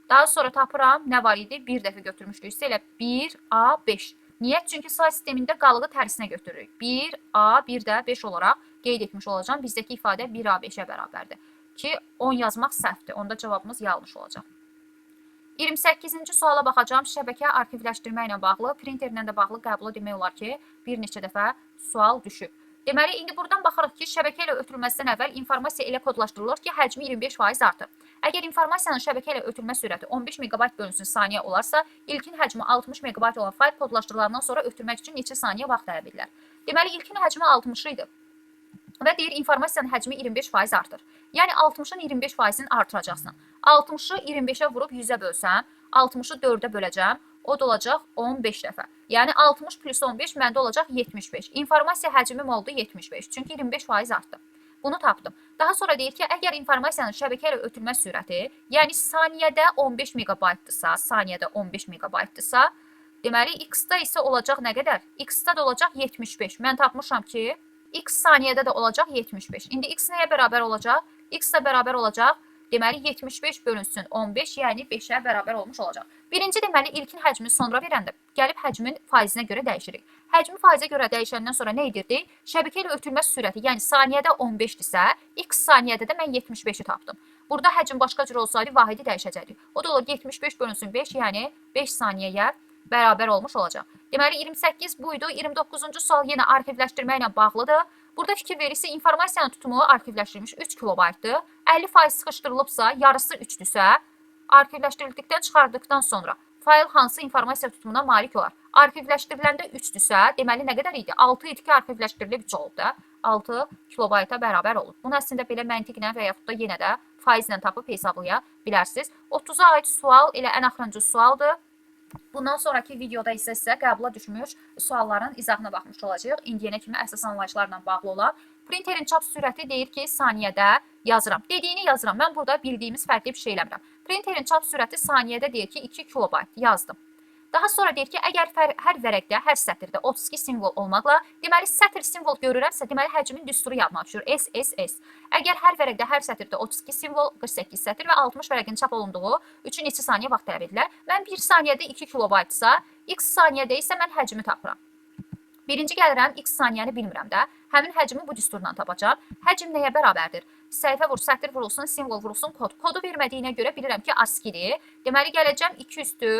Daha sonra tapıram. Nə var idi? Bir dəfə götürmüşdüksə elə 1, A, 5. Niyə? Çünki say sistemində qalığı tərsinə götürürük. 1, A, 1 də 5 olaraq qeyd etmiş olacağam. Bizdəki ifadə 1, A, 5-ə bərabərdir. Ki, 10 yazmaq səhvdir. Onda cavabımız yanlış olacaq. 28-ci suala baxacağam. Şəbəkə arxivləşdirmə ilə bağlı, printerlə də bağlı qəbula demək olar ki, bir neçə dəfə sual düşüb. Deməli, indi buradan baxırıq ki, şəbəkə ilə ötürülməzdən əvvəl informasiya elə kodlaşdırılır ki, həcmi 25% artır. Əgər informasiyanın şəbəkə ilə ötürmə sürəti 15 MB bölünsün saniyə olarsa, ilkin həcmi 60 MB olan fayl kodlaşdırılandan sonra ötürmək üçün neçə saniyə vaxt tələb edilər? Deməli, ilkin həcmi 60 idi. Və deyir, informasiyanın həcmi 25% artır. Yəni, 60-ın 25%-ni artıracaqsan. 60-ı 25-ə vurub 100-ə bölsəm, 60-ı 4-ə böləcəm, o da olacaq 15 dəfə. Yəni 60 plus 15 məndə olacaq 75. İnformasiya həcmim oldu 75. Çünki 25% artdı. Bunu tapdım. Daha sonra deyir ki, əgər informasiyanın şəbəkə ilə ötürmə sürəti, yəni saniyədə 15 megabaytdırsa, saniyədə 15 megabaytdırsa, deməli x-da isə olacaq nə qədər? X-da da olacaq 75. Mən tapmışam ki, x saniyədə də olacaq 75. İndi x nəyə bərabər olacaq? X də bərabər olacaq. Deməli 75 bölünsün 15, yəni 5-ə bərabər olmuş olacaq. Birinci deməli ilkin həcmi sonra verəndə gəlib həcmin faizinə görə dəyişirik. Həcmi faizə görə dəyişəndən sonra nə edirdik? Şəbəkə ilə ötürmə sürəti, yəni saniyədə 15-dirsə, x saniyədə də mən 75-i tapdım. Burada həcm başqa cür olsaydı vahidi dəyişəcəkdi. O da olur 75 bölünsün 5, yəni 5 saniyəyə bərabər olmuş olacaq. Deməli 28 buydu. 29-cu sual yenə arxivləşdirmə ilə bağlıdır. Burada fikir verirsə, informasiyanın tutumu arxivləşdirilmiş 3 kilobaytdır. 50% sıxışdırılıbsa, yarısı 3-dürsə, arxivləşdirildikdən çıxardıqdan sonra fayl hansı informasiya tutumuna malik olar? Arxivləşdiriləndə 3-dürsə, deməli nə qədər idi? 6 idi ki, arxivləşdirilib 3 olub da. 6 kilobayta bərabər olur. Bunu əslində belə məntiqlə və yaxud da yenə də faizlə tapıb hesablaya bilərsiniz. 30-a aid sual elə ən axırıncı sualdır. Bundan sonraki videoda isə sizə qəbula düşmüş sualların izahına baxmış olacağıq. İndiyənə kimi əsas anlayışlarla bağlı olan printerin çap sürəti deyir ki, saniyədə yazıram. Dediyini yazıram. Mən burada bildiyimiz fərqli bir şey eləmirəm. Printerin çap sürəti saniyədə deyir ki, 2 kilobayt yazdım. Daha sonra deyir ki, əgər hər vərəqdə, hər sətirdə 32 simvol olmaqla, deməli sətr simvol görürəmsə, deməli həcmin düsturu yadıma düşür. S, S, S. Əgər hər vərəqdə, hər sətirdə 32 simvol, 48 sətr və 60 vərəqin çap olunduğu üçün neçə saniyə vaxt tələb edilər? Mən 1 saniyədə 2 kilobaytsa, x saniyədə isə mən həcmi tapıram. Birinci gəlirəm, x saniyəni bilmirəm də. Həmin həcmi bu düsturla tapacağam. Həcm nəyə bərabərdir? Səhifə vur, sətr vurulsun, simvol vurulsun, kod. Kodu vermədiyinə görə bilirəm ki, ASCII-dir. Deməli, gələcəm 2 üstü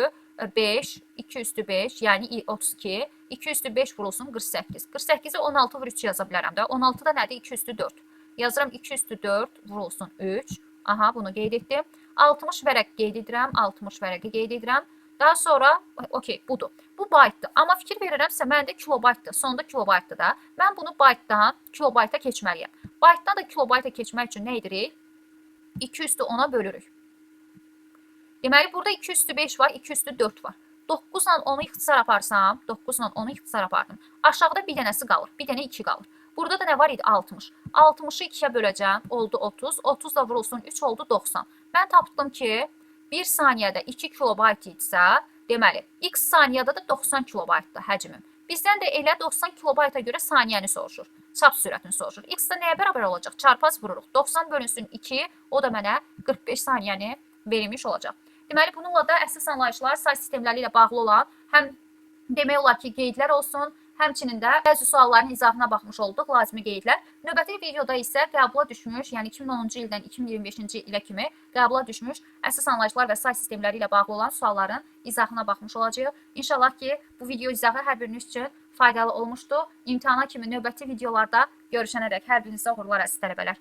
5, 2 üstü 5, yəni 32, 2 üstü 5 vurulsun 48. 48-i 16 vur 3 yaza bilərəm də. 16 da nədir? 2 üstü 4. Yazıram 2 üstü 4 vurulsun 3. Aha, bunu qeyd etdim. 60 vərəq qeyd edirəm, 60 vərəqi qeyd edirəm. Daha sonra, okey, budur. Bu baytdır. Amma fikir verirəmsə, məndə kilobaytdır. Sonda kilobaytdır da. Mən bunu baytdan kilobayta keçməliyəm. Baytdan da kilobayta keçmək üçün nə edirik? 2 üstü 10-a bölürük. Deməli, burada 2 üstü 5 var, 2 üstü 4 var. 9 ilə 10-u ixtisar aparsam, 9 ilə 10-u ixtisar apardım. Aşağıda bir dənəsi qalır, bir dənə 2 qalır. Burada da nə var idi? 60. 60-ı 2-yə böləcəm, oldu 30. 30 da vurulsun 3 oldu 90. Mən tapdım ki, 1 saniyədə 2 kilobayt idisə, deməli, x saniyədə də 90 kilobaytdır həcmim. Bizdən də elə 90 kilobayta görə saniyəni soruşur. Çap sürətini soruşur. X də nəyə bərabər olacaq? Çarpaz vururuq. 90 bölünsün 2, o da mənə 45 saniyəni verilmiş olacaq. Deməli, bununla da əsas anlayışlar say sistemləri ilə bağlı olan həm demək olar ki, qeydlər olsun, həmçinin də bəzi sualların izahına baxmış olduq, lazımi qeydlər. Növbəti videoda isə qəbula düşmüş, yəni 2010-cu ildən 2025-ci ilə kimi qəbula düşmüş əsas anlayışlar və say sistemləri ilə bağlı olan sualların izahına baxmış olacağıq. İnşallah ki, bu video izahı hər biriniz üçün faydalı olmuşdu. İmtahana kimi növbəti videolarda görüşənədək hər birinizə uğurlar əziz tələbələr.